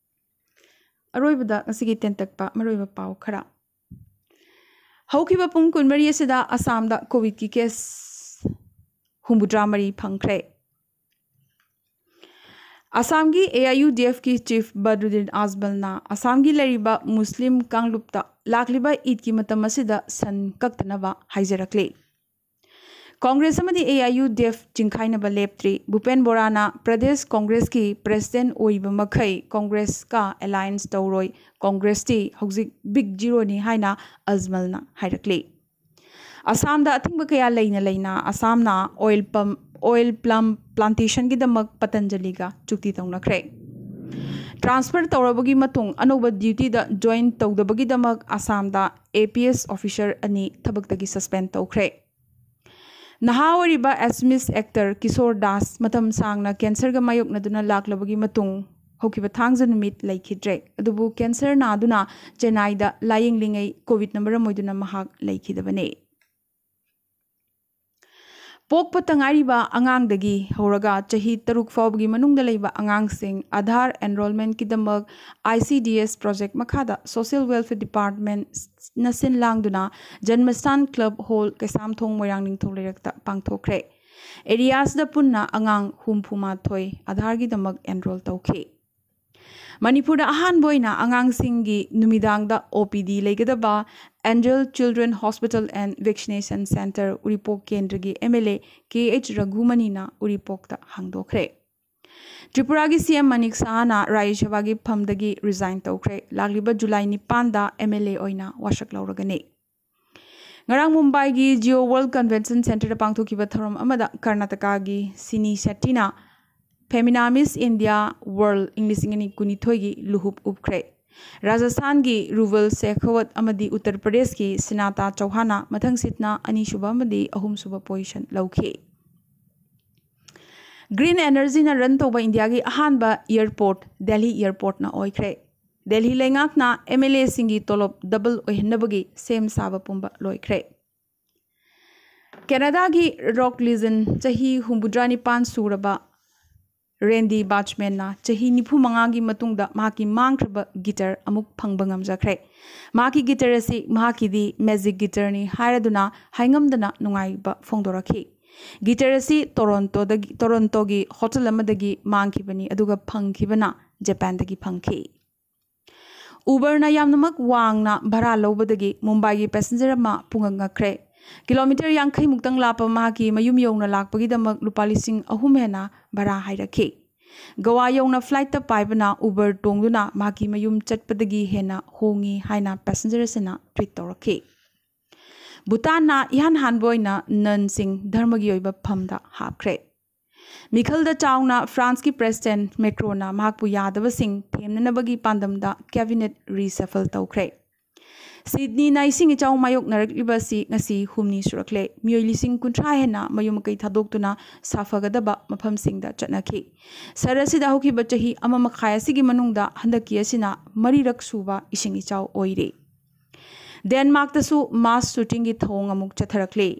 ꯑꯔꯣꯏꯕꯗ ꯉꯁꯤꯒꯤ ꯇꯦꯟꯇꯛꯄ ꯃꯔꯨꯑꯣꯏꯕ ꯄꯥꯎ ꯈꯔ꯫ ꯍꯧꯈꯤꯕ ꯄꯨꯡ ꯀꯨꯟꯃꯔꯤ ꯑꯁꯤꯗ ꯑꯁꯥꯝꯗ ꯀꯣꯚꯤꯗꯀꯤ case ꯍꯨꯝꯐꯨꯇꯔꯥ ꯃꯔꯤ ꯐꯪꯈ꯭ꯔꯦ꯫ ꯑꯁꯥꯝꯒꯤ AIUDFꯀꯤ chief ꯕꯗ꯭ꯔꯨꯗꯤꯟ ꯑꯖꯃꯜꯅ ꯑꯁꯥꯝꯒꯤ ꯂꯩꯔꯤꯕ ꯃꯨꯁꯂꯤꯝ ꯀꯥꯡꯂꯨꯞꯇ ꯂꯥꯛꯂꯤꯕ ꯏꯗꯀꯤ ꯃꯇꯝ ꯑꯁꯤꯗ ꯁꯟ ꯀꯛꯇꯅꯕ ꯍꯥꯏꯖꯔꯛꯂꯤ꯫ ꯀꯣꯡꯒ꯭ꯔꯦꯁ ꯑꯃꯗꯤ AIUDF ꯆꯤꯡꯈꯥꯏꯅꯕ ꯂꯦꯞꯇ꯭ꯔꯤ꯫ ꯚꯨꯄꯦꯟ ꯕꯣꯔꯥꯅ ꯄ꯭ꯔꯗꯦꯁ ꯀꯣꯡꯒ꯭ꯔꯦꯁꯀꯤ president ꯑꯣꯏꯕ ꯃꯈꯩ ꯀꯣꯡꯒ꯭ꯔꯦꯁꯀ alliance ꯇꯧꯔꯣꯏ꯫ ꯀꯣꯡꯒ꯭ꯔꯦꯁꯇꯤ ꯍꯧꯖꯤꯛ big zeroꯅꯤ ꯍꯥꯏꯅ ꯑꯖꯃꯜꯅ ꯍꯥꯏꯔꯛꯂꯤ꯫ ꯑꯁꯥꯝꯗ ꯑꯊꯤꯡꯕ ꯀꯌꯥ ꯂꯩꯅ ꯂꯩꯅ ꯑꯁꯥꯝꯅ oil palm, oil palm plantationꯒꯤꯗꯃꯛ ꯄꯇꯟꯖꯂꯤꯒ ꯆꯨꯛꯇꯤ ꯇꯧꯅꯈ꯭ꯔꯦ꯫ Transfer ꯇꯧꯔꯕꯒꯤ ꯃꯇꯨꯡ ꯑꯅꯧꯕ dutyꯗ join ꯇꯧꯗꯕꯒꯤꯗꯃꯛ ꯑꯁꯥꯝꯗ APS officer ꯑꯅꯤ ꯊꯕꯛꯇꯒꯤ suspend ꯇꯧꯈ꯭ꯔꯦ꯫ ꯅꯍꯥ ꯑꯣꯏꯔꯤꯕ Assamese actor ꯀꯤꯁꯣꯔ ꯗꯥꯁ ꯃꯇꯝ ꯁꯥꯡꯅ cancerꯒ ꯃꯥꯌꯣꯛꯅꯗꯨꯅ ꯂꯥꯛꯂꯕꯒꯤ ꯃꯇꯨꯡ ꯍꯧꯈꯤꯕ ꯊꯥꯡꯖ ꯅꯨꯃꯤꯠ ꯂꯩꯈꯤꯗ꯭ꯔꯦ꯫ ꯑꯗꯨꯕꯨ cancer ꯅꯥꯗꯨꯅ ꯆꯦꯟꯅꯥꯏꯗ ꯂꯥꯌꯦꯡꯂꯤꯉꯩ ꯀꯣꯚꯤꯗꯅ ꯃꯔꯝ ꯑꯣꯏꯗꯨꯅ ꯃꯍꯥꯛ ꯂꯩꯈꯤꯗꯕꯅꯤ꯫ ꯄꯣꯛꯄꯇ ꯉꯥꯏꯔꯤꯕ ꯑꯉꯥꯡꯗꯒꯤ ꯍꯧꯔꯒ ꯆꯍꯤ ꯇꯔꯨꯛ ꯐꯥꯎꯕꯒꯤ ꯃꯅꯨꯡꯗ ꯂꯩꯕ ꯑꯉꯥꯡꯁꯤꯡ ꯑꯥꯙꯥꯔ enrollmentꯀꯤꯗꯃꯛ ICDS project ꯃꯈꯥꯗ Social Welfare Departmentꯅ ꯁꯤꯟ ꯂꯥꯡꯗꯨꯅ ꯖꯟꯃꯁꯊꯥꯟ Club Hall, ꯀꯩꯁꯥꯝꯊꯣꯡ, ꯃꯣꯏꯔꯥꯡ ꯅꯤꯡꯊꯧ ꯂꯩꯔꯛꯇ ꯄꯥꯡꯊꯣꯛꯈ꯭ꯔꯦ꯫ Areaꯁꯤꯗ ꯄꯨꯟꯅ ꯑꯉꯥꯡ ꯍꯨꯝꯐꯨ ꯃꯥꯊꯣꯏ ꯑꯥꯙꯥꯔꯒꯤꯗꯃꯛ enroll ꯇꯧꯈꯤ꯫ ꯃꯅꯤꯄꯨꯔꯗ ꯑꯍꯥꯟꯕ ꯑꯣꯏꯅ ꯑꯉꯥꯡꯁꯤꯡꯒꯤ ꯅꯨꯃꯤꯗꯥꯡꯗ OPD ꯂꯩꯒꯗꯕ Angel Children Hospital and Vaccination Centre ꯎꯔꯤꯄꯣꯛ ꯀꯦꯟꯗ꯭ꯔꯒꯤ MLA KH ꯔꯘꯨꯃꯅꯤꯅ ꯎꯔꯤꯄꯣꯛꯇ ꯍꯥꯡꯗꯣꯛꯈ꯭ꯔꯦ꯫ ꯇ꯭ꯔꯤꯄꯨꯔꯥꯒꯤ CM ꯃꯅꯤꯛ ꯁꯍꯥꯅ ꯔꯥꯖ꯭ꯌ ꯁꯚꯥꯒꯤ ꯐꯝꯗꯒꯤ resign ꯇꯧꯈ꯭ꯔꯦ꯫ ꯂꯥꯛꯂꯤꯕ ꯖꯨꯂꯥꯏ ꯅꯤꯄꯥꯟꯗ MLA ꯑꯣꯏꯅ ꯋꯥꯁꯛ ꯂꯧꯔꯒꯅꯤ꯫ ꯉꯔꯥꯡ ꯃꯨꯝꯕꯥꯏꯒꯤ Jio World Convention Centreꯗ ꯄꯥꯡꯊꯣꯛꯈꯤꯕ ꯊꯧꯔꯝ ꯑꯃꯗ ꯀꯔꯅꯥꯇꯀꯥꯒꯤ ꯁꯤꯅꯤ ꯁꯦꯠꯇꯤꯅ Femina Miss India World ꯏꯪ ꯂꯤꯁꯤꯡ ꯑꯅꯤ ꯀꯨꯟꯅꯤꯊꯣꯏꯒꯤ ꯂꯨꯍꯨꯞ ꯎꯞꯈ꯭ꯔꯦ꯫ ꯔꯥꯖꯁꯊꯥꯟꯒꯤ ꯔꯨꯕꯜ ꯁꯦꯈꯋꯠ ꯑꯃꯗꯤ ꯎꯠꯇꯔ ꯄ꯭ꯔꯗꯦꯁꯀꯤ ꯁꯤꯅꯥꯇꯥ ꯆꯧꯍꯥꯟꯅ ꯃꯊꯪꯁꯤꯠꯅ ꯑꯅꯤꯁꯨꯕ ꯑꯃꯗꯤ ꯑꯍꯨꯝꯁꯨꯕ ꯄꯣꯖꯤꯁꯟ ꯂꯧꯈꯤ꯫ ꯒ꯭ꯔꯤꯟ ꯑꯦꯅꯔꯖꯤꯅ ꯔꯟ ꯇꯧꯕ ꯏꯟꯗꯤꯌꯥꯒꯤ ꯑꯍꯥꯟꯕ ꯏꯌꯔꯄꯣꯔꯠ ꯗꯦꯜꯍꯤ ꯏꯌꯔꯄꯣꯔꯠꯅ ꯑꯣꯏꯈ꯭ꯔꯦ꯫ ꯗꯦꯜꯍꯤ ꯂꯩꯉꯥꯛꯅ ꯑꯦꯝ ꯑꯦꯜ ꯑꯦꯁꯤꯡꯒꯤ ꯇꯣꯂꯣꯞ ꯗꯕꯜ ꯑꯣꯏꯍꯟꯅꯕꯒꯤ ꯁꯦꯝ ꯁꯥꯕ ꯄꯨꯝꯕ ꯂꯣꯏꯈ꯭ꯔꯦ꯫ ꯀꯦꯅꯥꯗꯥꯒꯤ ꯔꯣꯛ ꯂꯤꯖꯟ ꯆꯍꯤ ꯍꯨꯝꯐꯨꯇꯔꯥ ꯅꯤꯄꯥꯟ ꯁꯨꯔꯕ ꯔꯦꯟꯗꯤ ꯕꯥꯆꯃꯦꯟꯅ ꯆꯍꯤ ꯅꯤꯐꯨ ꯃꯉꯥꯒꯤ ꯃꯇꯨꯡꯗ ꯃꯍꯥꯛꯀꯤ ꯃꯥꯡꯈ꯭ꯔꯕ ꯒꯤꯇꯔ ꯑꯃꯨꯛ ꯐꯪꯕ ꯉꯝꯖꯈ꯭ꯔꯦ꯫ ꯃꯍꯥꯛꯀꯤ ꯒꯤꯇꯔ ꯑꯁꯤ ꯃꯍꯥꯛꯀꯤꯗꯤ ꯃꯦꯖꯤꯛ ꯒꯤꯇꯔꯅꯤ ꯍꯥꯏꯔꯗꯨꯅ ꯍꯥꯏꯉꯝꯗꯅ ꯅꯨꯡꯉꯥꯏꯕ ꯐꯣꯡꯗꯣꯔꯛꯈꯤ꯫ ꯒꯤꯇꯔ ꯑꯁꯤ ꯇꯣꯔꯣꯟꯇꯣꯗꯒꯤ, ꯇꯣꯔꯣꯟꯇꯣꯒꯤ ꯍꯣꯇꯦꯜ ꯑꯃꯗꯒꯤ ꯃꯥꯡꯈꯤꯕꯅꯤ, ꯑꯗꯨꯒ ꯐꯪꯈꯤꯕꯅ ꯖꯄꯥꯟꯗꯒꯤ ꯐꯪꯈꯤ꯫ ꯎꯕꯔꯅ ꯌꯥꯝꯅꯃꯛ ꯋꯥꯡꯅ ꯚꯔꯥ ꯂꯧꯕꯗꯒꯤ ꯃꯨꯝꯕꯥꯏꯒꯤ ꯄꯦꯁꯦꯟꯖꯔ ꯑꯃ ꯄꯨꯡꯉꯛ ꯉꯛꯈ꯭ꯔꯦ꯫ ꯀꯤꯂꯣꯃꯤꯇꯔ ꯌꯥꯡꯈꯩ ꯃꯨꯛꯇꯪ ꯂꯥꯞꯄ ꯃꯍꯥꯛꯀꯤ ꯃꯌꯨꯝ ꯌꯧꯅ ꯂꯥꯛꯄꯒꯤꯗꯃꯛ ꯂꯨꯄꯥ ꯂꯤꯁꯤꯡ ꯑꯍꯨꯝ ꯍꯦꯟꯅ ꯚꯔꯥ ꯍꯥꯏꯔꯛꯈꯤ꯫ ꯒꯋꯥ ꯌꯧꯅ ꯐ꯭ꯂꯥꯏꯠꯇ ꯄꯥꯏꯕꯅ ꯎꯕꯔ ꯇꯣꯡꯗꯨꯅ ꯃꯍꯥꯛꯀꯤ ꯃꯌꯨꯝ ꯆꯠꯄꯗꯒꯤ ꯍꯦꯟꯅ ꯍꯣꯡꯉꯤ ꯍꯥꯏꯅ ꯄꯦꯁꯦꯟꯖꯔꯁꯤꯡꯅ ꯇ꯭ꯋꯤꯠ ꯇꯧꯔꯛꯈꯤ꯫ ꯚꯨꯇꯥꯟꯅ ꯏꯍꯥꯟ ꯍꯥꯟꯕ ꯑꯣꯏꯅ ꯅꯟꯁꯤꯡ ꯙꯔꯃꯒꯤ ꯑꯣꯏꯕ ꯐꯝꯗ ꯍꯥꯞꯈ꯭ꯔꯦ꯫ ꯃꯤꯈꯜꯗ ꯆꯥꯎꯅ ꯐ꯭ꯔꯥꯟꯁꯀꯤ ꯄ꯭ꯔꯦꯁꯤꯗꯦꯟꯠ ꯃꯦꯀ꯭ꯔꯣꯟꯅ ꯃꯍꯥꯛꯄꯨ ꯌꯥꯗꯕꯁꯤꯡ ꯊꯦꯝꯅꯅꯕꯒꯤ ꯄꯥꯟꯗꯝꯗ ꯀꯦꯕꯤꯅꯦꯠ ꯔꯤꯁꯐꯜ ꯇꯧꯈ꯭ꯔꯦ꯫ ꯁꯤꯗꯅꯤꯅ ꯏꯁꯤꯡ ꯏꯆꯥꯎ ꯃꯥꯌꯣꯛꯅꯔꯛꯂꯤꯕ ꯑꯁꯤ ꯉꯁꯤ ꯍꯨꯝꯅꯤ ꯁꯨꯔꯛꯂꯦ꯫ ꯃꯤꯑꯣꯏ ꯂꯤꯁꯤꯡ ꯀꯨꯟꯊ꯭ꯔꯥ ꯍꯦꯟꯅ ꯃꯌꯨꯝ ꯃꯀꯩ ꯊꯥꯗꯣꯛꯇꯨꯅ ꯁꯥꯐꯒꯗꯕ ꯃꯐꯝꯁꯤꯡꯗ ꯆꯠꯅꯈꯤ꯫ ꯁꯍꯔ ꯑꯁꯤꯗ ꯍꯧꯈꯤꯕ ꯆꯍꯤ ꯑꯃ ꯃꯈꯥꯏ ꯑꯁꯤꯒꯤ ꯃꯅꯨꯡꯗ ꯍꯟꯗꯛꯀꯤ ꯑꯁꯤꯅ ꯃꯔꯤꯔꯛ ꯁꯨꯕ ꯏꯁꯤꯡ ꯏꯆꯥꯎ ꯑꯣꯏꯔꯤ꯫ ꯗꯦꯟꯃꯥꯔꯛꯇꯁꯨ ꯃꯥꯁ ꯁꯨꯇꯤꯡꯒꯤ ꯊꯧꯑꯣꯡ ꯑꯃꯨꯛ ꯆꯠꯊꯔꯛꯂꯤ꯫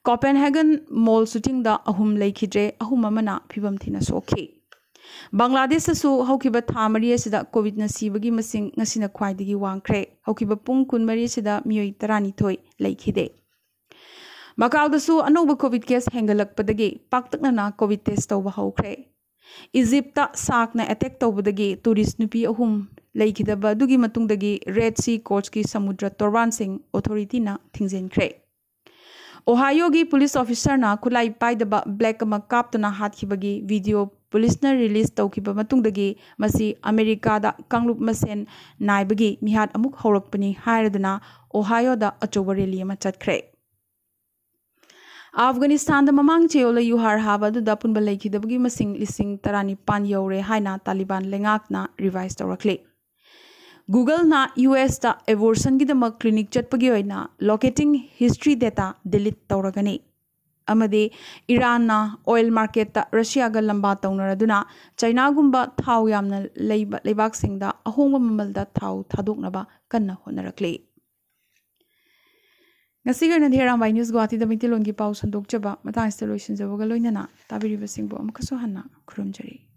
ꯀꯣꯄꯦꯟꯍꯦꯒꯟ ꯃꯣꯜ ꯁꯨꯇꯤꯡꯗ ꯑꯍꯨꯝ ꯂꯩꯈꯤꯗ꯭ꯔꯦ, ꯑꯍꯨꯝ ꯑꯃꯅ ꯐꯤꯕꯝ ꯊꯤꯅ ꯁꯣꯛꯈꯤ꯫ ꯕꯪꯒ꯭ꯂꯥꯗꯦꯁꯇꯁꯨ ꯍꯧꯈꯤꯕ ꯊꯥ ꯃꯔꯤ ꯑꯁꯤꯗ ꯀꯣꯚꯤꯗꯅ ꯁꯤꯕꯒꯤ ꯃꯁꯤꯡ ꯉꯁꯤꯅ ꯈ꯭ꯋꯥꯏꯗꯒꯤ ꯋꯥꯡꯈ꯭ꯔꯦ꯫ ꯍꯧꯈꯤꯕ ꯄꯨꯡ ꯀꯨꯟꯃꯔꯤ ꯑꯁꯤꯗ ꯃꯤꯑꯣꯏ ꯇꯔꯥꯅꯤꯊꯣꯏ ꯂꯩꯈꯤꯗꯦ꯫ ꯃꯀꯥꯎꯗꯁꯨ ꯑꯅꯧꯕ ꯀꯣꯚꯤꯗ ꯀꯦꯁ ꯍꯦꯟꯒꯠꯂꯛꯄꯗꯒꯤ ꯄꯥꯛꯇꯛꯅꯅ ꯀꯣꯚꯤꯗ ꯇꯦꯁ ꯇꯧꯕ ꯍꯧꯈ꯭ꯔꯦ꯫ ꯏꯖꯤꯞꯇ ꯁꯥꯔꯛꯅ ꯑꯦꯇꯦꯛ ꯇꯧꯕꯗꯒꯤ ꯇꯨꯔꯤꯁ ꯅꯨꯄꯤ ꯑꯍꯨꯝ ꯂꯩꯈꯤꯗꯕ ꯑꯗꯨꯒꯤ ꯃꯇꯨꯡꯗꯒꯤ ꯔꯦꯗ ꯁꯤ ꯀꯣꯁ꯭ꯠꯀꯤ ꯁꯃꯨꯗ꯭ꯔ ꯇꯣꯔꯕꯥꯟꯁꯤꯡ ꯑꯣꯊꯣꯔꯤꯇꯤꯅ ꯊꯤꯡꯖꯤꯟꯈ꯭ꯔꯦ꯫ ꯑꯣꯍꯥꯏꯌꯣꯒꯤ ꯄꯨꯂꯤꯁ ꯑꯣꯐꯤꯁꯔꯅ ꯈꯨꯠꯂꯥꯏ ꯄꯥꯏꯗꯕ ꯕ꯭ꯂꯦꯛ ꯑꯃ ꯀꯥꯞꯇꯨꯅ ꯍꯥꯠꯈꯤꯕꯒꯤ ꯚꯤꯗꯤꯑꯣ ꯄꯨꯂꯤꯁꯅ ꯔꯤꯂꯤꯖ ꯇꯧꯈꯤꯕ ꯃꯇꯨꯡꯗꯒꯤ ꯃꯁꯤ ꯑꯃꯦꯔꯤꯀꯥꯗ ꯀꯥꯡꯂꯨꯞ ꯃꯁꯦꯟ ꯅꯥꯏꯕꯒꯤ ꯃꯤꯍꯥꯠ ꯑꯃꯨꯛ ꯍꯧꯔꯛꯄꯅꯤ ꯍꯥꯏꯔꯗꯨꯅ ꯑꯣꯍꯥꯏꯌꯣꯗ ꯑꯆꯧꯕ ꯔꯦꯂꯤ ꯑꯃ ꯆꯠꯈ꯭ꯔꯦ꯫ ꯑꯐꯒꯥꯅꯤꯁꯇꯥꯟꯗ ꯃꯃꯥꯡ ꯆꯌꯣꯜꯗ ꯌꯨꯍꯥꯔ ꯍꯥꯕ ꯑꯗꯨꯗ ꯑꯄꯨꯟꯕ ꯂꯩꯈꯤꯗꯕꯒꯤ ꯃꯁꯤꯡ ꯂꯤꯁꯤꯡ ꯇꯔꯥꯅꯤꯄꯥꯟ ꯌꯧꯔꯦ ꯍꯥꯏꯅ ꯇꯥꯂꯤꯕꯥꯟ ꯂꯩꯉꯥꯛꯅ ꯔꯤꯚꯥꯏꯁ ꯇꯧꯔꯛꯂꯤ꯫ Googleꯅ ꯌꯨ ꯑꯦꯁꯇ ꯑꯦꯕꯣꯔꯁꯟꯒꯤꯗꯃꯛ ꯀ꯭ꯂꯤꯅꯤꯛ ꯆꯠꯄꯒꯤ ꯑꯣꯏꯅ ꯂꯣꯀꯦꯇꯤꯡ ꯍꯤꯁꯇ꯭ꯔꯤ ꯗꯦꯇꯥ ꯗꯤꯂꯤꯠ ꯇꯧꯔꯒꯅꯤ꯫ ꯑꯃꯗꯤ ꯏꯔꯥꯟꯅ ꯑꯣꯏꯜ ꯃꯥꯔꯀꯦꯠꯇ ꯔꯁꯤꯌꯥꯒ ꯂꯝꯕꯥ ꯇꯧꯅꯔꯗꯨꯅ ꯆꯥꯏꯅꯥꯒꯨꯝꯕ ꯊꯥꯎ ꯌꯥꯝꯅ ꯂꯩꯕ ꯂꯩꯕꯥꯛꯁꯤꯡꯗ ꯑꯍꯣꯡꯕ ꯃꯃꯜꯗ ꯊꯥꯎ ꯊꯥꯗꯣꯛꯅꯕ ꯀꯟꯅ ꯍꯣꯠꯅꯔꯛꯂꯤ꯫ ꯉꯁꯤꯒꯤ ꯑꯣꯏꯅꯗꯤ ꯍꯦꯔꯥꯝꯕꯥꯏ ꯅ꯭ꯌꯨꯁ ꯒꯨꯋꯥꯍꯥꯇꯤꯗ ꯃꯩꯇꯩꯂꯣꯟꯒꯤ ꯄꯥꯎ ꯁꯟꯗꯣꯛꯆꯕ ꯃꯇꯥꯡ ꯑꯁꯤꯗ ꯂꯣꯏꯁꯤꯟꯖꯕꯒ ꯂꯣꯏꯅꯅ ꯇꯥꯕꯤꯔꯤꯕꯁꯤꯡꯕꯨ ꯑꯃꯨꯛꯀꯁꯨ ꯍꯟꯅ ꯈꯨꯔꯨꯝꯖꯔꯤ꯫